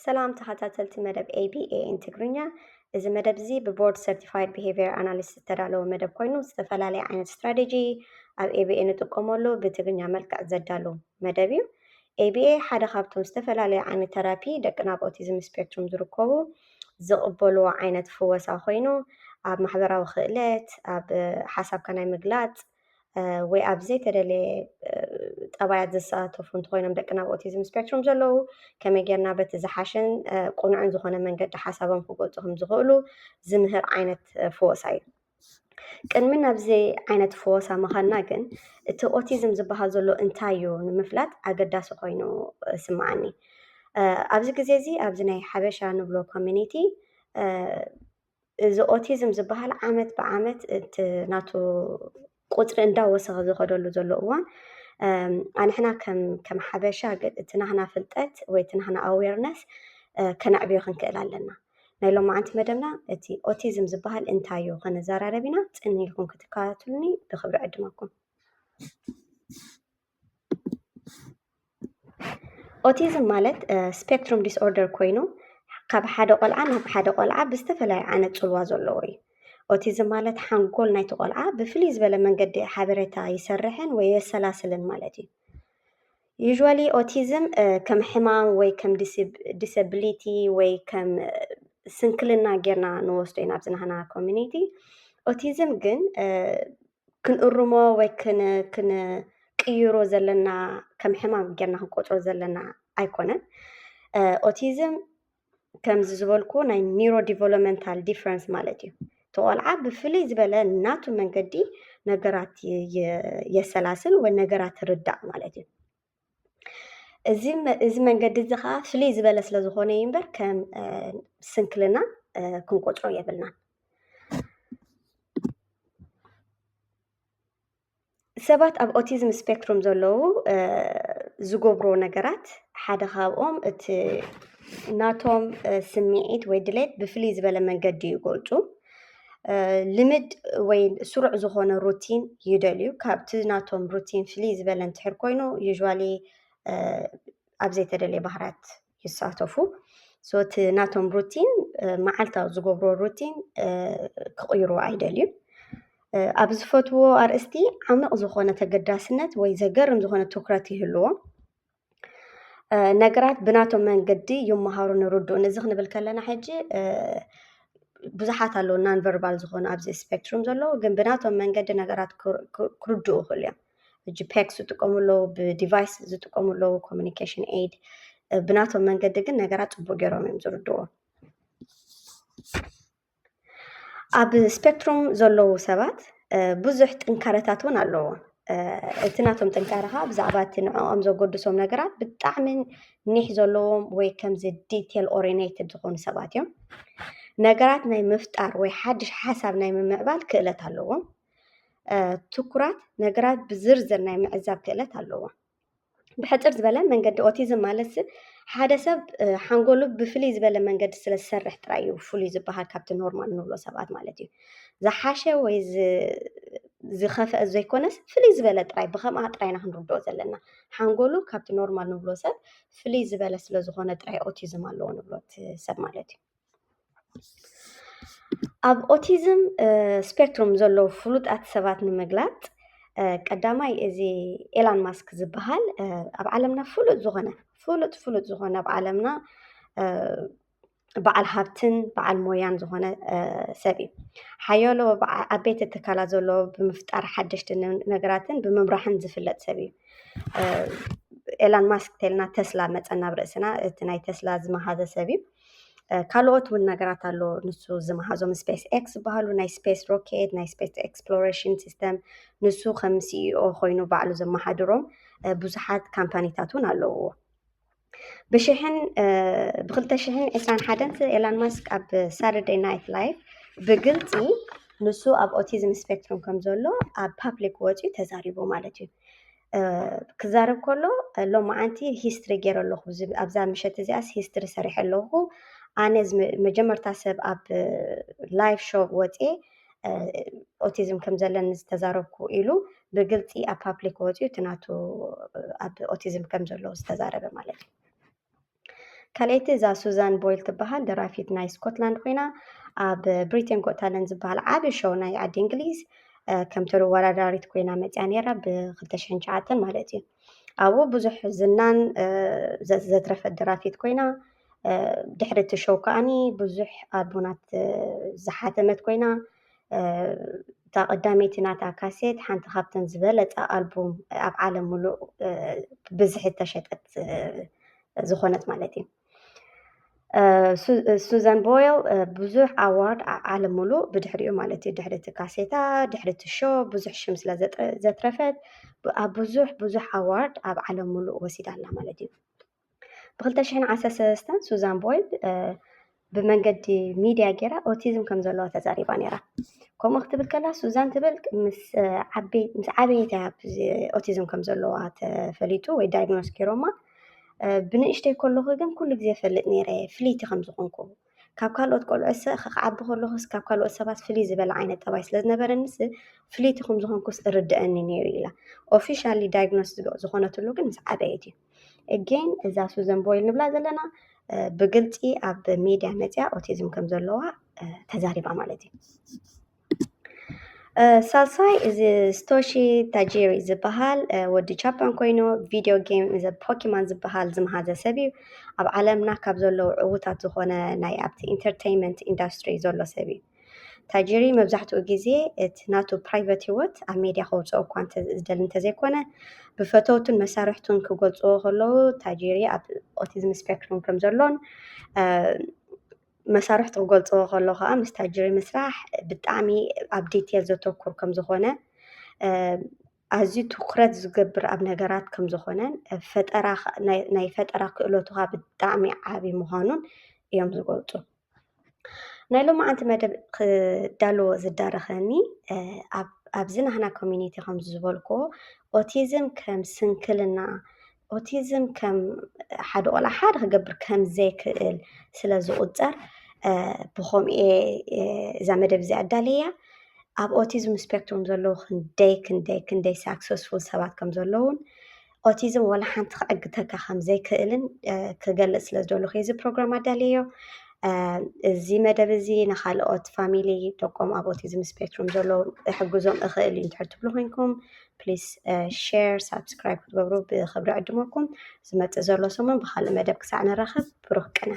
ሰላም ተኸታተልቲ መደብ A B A in ትግርኛ። እዚ መደብ እዚ ብ Board Certified Behavior Analyst ዝተዳለወ መደብ ኮይኑ፣ ዝተፈላለየ ዓይነት ስትራቴጂ ኣብ A B A ንጥቀመሉ ብትግርኛ መልክዕ ዘዳሉ መደብ እዩ። A B A ሓደ ካብቶም ዝተፈላለየ ዓይነት ተራፒ ደቅና ኣብ ኦቲዝም ስፔክትሩም ዝርከቡ ዝቕበልዎ ዓይነት ፍወሳ ኮይኑ፣ ኣብ ማሕበራዊ ክእለት፣ ኣብ ሓሳብካ ናይ ምግላጽ፣ እ፣ ወይ ኣብ ዘይተደለየ፣ እ፣ ጠባያት ዝሳተፉ እንተኾይኖም ደቅና ኣብ ኦቲዝም ስፔክትሩም ዘለዉ፣ ከመይ ጌርና በቲ ዝሓሸን፣ እ፣ ቅኑዕን ዝኾነ መንገዲ ሓሳቦም ክገልጹ ከም ዝኽእሉ ዝምህር ዓይነት፣ እ፣ ፍወሳ እዩ። ቅድሚ ናብዚ ዓይነት ፍወሳ ምኻድና ግን፣ እቲ ኦቲዝም ዝበሃል ዘሎ እንታይ እዩ ንምፍላጥ ኣገዳሲ ኮይኑ፣ እ፣ ስምዓኒ። እ፣ ኣብዚ ግዜ እዚ ኣብዚ ናይ ሓበሻ ንብሎ ኮሚኒቲ፣ እ፣ እዚ ኦቲዝም ዝበሃል ዓመት ብዓመት እቲ ናቱ ቁጽሪ እንዳወሰኸ ዝኸደሉ ዘሎ እዋን፣ እም፣ ኣንሕና ከም፣ ከም ሓበሻ ግ-፣ እቲ ናህና ፍልጠት ወይ እቲ ናህና ኣዌርነስ፣ እ፣ ከነዕብዮ ክንክእል ኣለና። ናይ ሎማዓንቲ መደብና እቲ ኦቲዝም ዝበሃል እንታይ እዩ ከነዘራረብ ኢና። ጽን ኢልኩም ክትከታተሉኒ ብኽብሪ ዕድመኩም። ኦቲዝም ማለት፣ እ፣ ስፔክትሩም ዲስኦርደር ኮይኑ፣ ካብ ሓደ ቆልዓ ናብ ሓደ ቆልዓ ብዝተፈላለየ ዓይነት ጽልዋ ዘለዎ እዩ። ኦቲዝም ማለት ሓንጎል ናይቲ ቆልዓ ብፍልይ ዝበለ መንገዲ ሓበሬታ ይሰርሕን ወይ የሰላስልን ማለት እዩ። ዩዥዋሊ ኦቲዝም፣ እ፣ ከም ሕማም ወይ ከም ዲስብ-፣ ዲሰብሊቲ ወይ ከም፣ እ፣ ስንክልና ጌርና ንወስዶ ኢና ኣብዚ ናህና ኮሚኒቲ። ኦቲዝም ግን፣ እ፣ ክንእርሞ ወይ ክን-፣ ክንቅይሮ ዘለና፣ ከም ሕማም ጌርና ክንቆጽሮ ዘለና ኣይኮነን። እ፣ ኦቲዝም ከምዚ ዝበልኩ ናይ ኒውሮ ዲቨሎፕመንታል ዲፍረንስ ማለት እዩ። እቲ ቆልዓ ብፍልይ ዝበለ ናቱ መንገዲ ነገራት የ-፣ የ-፣ የሰላስል ወይ ነገራት ይርዳእ ማለት እዩ። እዚ መ-፣ እዚ መንገዲ እዚ ኸዓ ፍልይ ዝበለ ስለ ዝኾነ እዩ እምበር ከም፣ እ፣ ስንክልና፣ እ፣ ክንቆጽሮ የብልናን። ሰባት ኣብ ኦቲዝም ስፔክትሩም ዘለዉ፣ እ፣ ዝገብርዎ ነገራት ሓደ ካብኦም እቲ ናቶም፣ እ፣ ስምዒት ወይ ድሌት ብፍልይ ዝበለ መንገዲ ይገልጹ። እ፣ ልምድ ወይ ስሩዕ ዝኾነ ሩቲን ይደልዩ። ካብቲ ናቶም ሩቲን ፍልይ ዝበለ እንድሕር ኮይኑ፣ ዩዥዋሊ፣ እ፣ ኣብ ዘይተደልየ ባህርያት ይሳተፉ። ሶ እቲ ናቶም ሩቲን፣ እ፣ መዓልታዊ ዝገብርዎ ሩቲን፣ እ፣ ክቕይርዎ ኣይደልዩን። እ፣ ኣብ ዝፈትዎ ኣርእስቲ ዓሚቕ ዝኾነ ተገዳስነት ወይ ዘገርም ዝኾነ ትኹረት ይህልዎም። እ፣ ነገራት ብናቶም መንገዲ ይመሃሩን ይርድኡን። እዚ ክንብል ከለና ሕጂ፣ እ፣ ብዙሓት ኣለዉ ናን ቨርባል ዝኾኑ ኣብዚ ስፔክትሩም ዘለዉ፣ ግን ብናቶም መንገዲ ነገራት ክር-፣ ክር-፣ ክርድኡ ይኽእሉ እዮም። ሕጂ ፔክስ ዝጥቀሙ ኣለዉ፣ ብዲቫይስ ዝጥቀሙ ኣለዉ፣ ኮሚኒኬሽን ኤይድ። እ፣ ብናቶም መንገዲ ግን ነገራት ጽቡቕ ገይሮም እዮም ዝርድእዎ። ኣብ ስፔክትሩም ዘለዉ ሰባት፣ እ፣ ብዙሕ ጥንካረታት እውን ኣለዎም። እ፣ እቲ ናቶም ጥንካረ ኸዓ ብዛዕባ እቲ ንዕኦም ዘገድሶም ነገራት ብጣዕሚ ኒሕ ዘለዎም ወይ ከምዚ ዲቴል ኦሪየንትድ ዝኾኑ ሰባት እዮም። ነገራት ናይ ምፍጣር ወይ ሓድሽ ሓሳብ ናይ ምምዕባል ክእለት ኣለዎም። እ፣ ትኩራት ነገራት ብዝርዝር ናይ ምዕዛብ ክእለት ኣለዎም። ብሕጽር ዝበለ መንገዲ ኦቲዝም ማለት ሲ ሓደ ሰብ፣ እ፣ ሓንጎሉ ብፍልይ ዝበለ መንገዲ ስለ ዝሰርሕ ጥራይ እዩ ፍሉይ ዝበሃል ካብቲ ኖርማል ንብሎ ሰባት ማለት እዩ። ዝሓሸ ወይ ዝ-፣ ዝኸፍአ ዘይኮነስ ፍልይ ዝበለ ጥራይ፣ ብኸምኣ ጥራይ ኢና ክንርድኦ ዘለና። ሓንጎሉ ካብቲ ኖርማል ንብሎ ሰብ ፍልይ ዝበለ ስለ ዝኾነ ጥራይ ኦቲዝም ኣለዎ ንብሎ እቲ ሰብ ማለት እዩ። ኣብ ኦቲዝም፣ እ፣ ስፔክትሩም ዘለዉ ፍሉጣት ሰባት ንምግላጽ፣ እ፣ ቀዳማይ እዚ ኤላን ማስክ ዝበሃል፣ እ፣ ኣብ ዓለምና ፍሉጥ ዝኾነ፣ ፍሉጥ፣ ፍሉጥ ዝኾነ ኣብ ዓለምና፣ እ፣ በዓል ሃብትን በዓል ሞያን ዝኾነ፣ እ፣ ሰብ እዩ። ሓያሎ በዓ-፣ ዓበይቲ ትካላት ዘለዎ ብምፍጣር ሓደሽቲ ነ-፣ ነገራትን ብምምራሕን ዝፍለጥ ሰብ እዩ። እ፣ ኤላን ማስክ ተልና ተስላ መጸና ኣብ ርእስና፣ እቲ ናይ ተስላ ዝመሃዘ ሰብ እዩ። እ፣ ካልኦት እውን ነገራት ኣሎ ንሱ ዝመሃዞም፣ ስፔስ ኤክስ ዝበሃሉ ናይ ስፔስ ሮኬት፣ ናይ ስፔስ ኤክስፕሎሬሽን ሲስተም፣ ንሱ ከም ሲኢኦ ኮይኑ ባዕሉ ዘመሓድሮም፣ እ፣ ብዙሓት ካምፓኒታት እውን ኣለውዎ። ብሽሕን፣ እ፣ ብኽልተ ሽሕን ዕስራን ሓደን ኤላን ማስክ ኣብ ሳተርደይ ናይት ላይቭ ብግልጺ ንሱ ኣብ ኦቲዝም ስፔክትሩም ከም ዘሎ ኣብ ፓብሊክ ወፂኡ ተዛሪቡ ማለት እዩ። እ፣ ክዛረብ ከሎ፣ እ፣ ሎማዓንቲ ሂስትሪ ገይረ ኣለኹ፣ ኣብዚ፣ ኣብዛ ምሸት እዚኣስ ሂስትሪ ሰሪሐ ኣለኹ። ኣነ እዚ መ-፣ መጀመርታ ሰብ ኣብ፣ እ፣ ላይቭ ሾው ወፅየ፣ እ፣ ኦቲዝም ከም ዘለኒ ዝተዛረብኩ ኢሉ ብግልፂ ኣብ ፓብሊክ ወፅዩ እቲ ናቱ፣ እ፣ ኣብ ኦቲዝም ከም ዘለዎ ዝተዛረበ ማለት እዩ። ካልኣይቲ እዛ ሱዛን ቦይል ትበሃል ደራፊት ናይ ስኮትላንድ ኮይና ኣብ ብሪቴን ጎት ታለንት ዝበሃል ዓቢ ሾው ናይ ዓዲ እንግሊዝ ከም ተወዳዳሪት ኮይና መፅያ ነይራ ብ2009 ማለት እዩ። ኣብኡ ብዙሕ ዝናን ዘትረፈት ደራፊት ኮይና ድሕሪ እቲ ሾው ከዓኒ ብዙሕ ኣልቡማት ዝሓተመት ኮይና እታ ቀዳመይቲ ናታ ካሴት ሓንቲ ካብተን ዝበለፃ ኣልቡም ኣብ ዓለም ሙሉእ ብብዝሒ ተሸጠት ዝኾነት ማለት እዩ። ሱዛን ቦይል ብዙሕ ኣዋርድ ዓለም ሙሉእ ብድሕሪኡ ማለት እዩ ድሕሪ እቲ ካሴታ ድሕሪ እቲ ሾ ብዙሕ ሽም ስለ ዘትረፈት ኣብ ብዙሕ ብዙሕ ኣዋርድ ኣብ ዓለም ሙሉእ ወሲዳ ኣላ ማለት እዩ። ብ2013 ሱዛን ቦይል ብመንገዲ ሚድያ ገይራ ኦቲዝም ከም ዘለዋ ተዛሪባ ነይራ። ከምኡ ክትብል ከላ ሱዛን ትብል ምስ ዓበየት ኦቲዝም ከም ዘለዋ ተፈሊጡ ወይ ዳይግኖስ ገይሮማ ብንእሽተይ ከለኹ ግን ኩሉ ግዜ ፈልጥ ነይረ ፍልይቲ ከም ዝኾንኩ ካብ ካልኦት ቆልዑ ክዓቢ ከለኹስ ካብ ካልኦት ሰባት ፍልይ ዝበለ ዓይነት ጠባይ ስለ ዝነበረንስ ፍልይቲ ከም ዝኾንኩስ እርድአኒ ነይሩ ኢላ። ኦፊሻሊ ዳይግኖስ ዝኾነትሉ ግን ምስ ዓበየት እዩ። እጌን እዛ ሱዘን ቦይል ንብላ ዘለና ብግልፂ ኣብ ሚድያ መፅያ ኦቲዝም ከም ዘለዋ ተዛሪባ ማለት እዩ። ሳልሳይ እዚ ስቶሺ ታጂሪ ዝበሃል ወዲ ጃፓን ኮይኑ ቪድዮ ጌም ፖኪማን ዝበሃል ዝመሃዘ ሰብ እዩ። ኣብ ዓለምና ካብ ዘለዉ ዕዉታት ዝኾነ ናይ ኣብቲ ኢንተርቴይንመንት ኢንዳስትሪ ዘሎ ሰብ እዩ። ታጂሪ መብዛሕትኡ ግዜ እቲ ናቱ ፕራይቨት ህይወት ኣብ ሜድያ ከውፅኦ እኳ ዝደሊ እንተዘይኮነ ብፈተውቱን መሳርሕቱን ክገልፅዎ ከለዉ ታጂሪ ኣብ ኦቲዝም ስፔክትሩም ከም ዘሎን መሳርሕቱ ክገልፅዎ ከሎ ከዓ ምስ ታጅሪ ምስራሕ ብጣዕሚ ኣብ ዲቴል ዘተኩር ከም ዝኾነ ኣዝዩ ትኩረት ዝገብር ኣብ ነገራት ከም ዝኾነን ፈጠራ ናይ ፈጠራ ክእለቱ ከዓ ብጣዕሚ ዓብዪ ምዃኑን እዮም ዝገልፁ። ናይ ሎማዓንቲ መደብ ክዳልዎ ዝዳረኸኒ ኣብዚ ናህና ኮሚኒቲ ከም ዝበልክዎ ኦቲዝም ከም ስንክልና ኦቲዝም ከም ሓደ ቆልዓ ሓደ ክገብር ከም ዘይክእል ስለ ዝቁፀር ብከምኡ እየ እዛ መደብ እዚኣ ኣዳለያ። ኣብ ኦቲዝም ስፔክትሩም ዘለዉ ክንደይ ክንደይ ክንደይ ሳክሰስፉል ሰባት ከም ዘለዉን ኦቲዝም ዋላ ሓንቲ ክዕግተካ ከም ዘይክእልን ክገልፅ ስለ ዝደለኹ እዚ ፕሮግራም ኣዳለዮ። እዚ መደብ እዚ ንካልኦት ፋሚሊ ደቆም ኣብ ኦቲዝም ስፔክትሩም ዘለዉ ክሕግዞም እኽእል እዩ እንድሕር ትብሉ ኮይንኩም ፕሊስ ሼር ሳብስክራይብ ክትገብሩ ብክብሪ ዕድመኩም። ዝመፅእ ዘሎ ሰሙን ብካልእ መደብ ክሳዕ ንራኸብ ብሩክ ቅነ።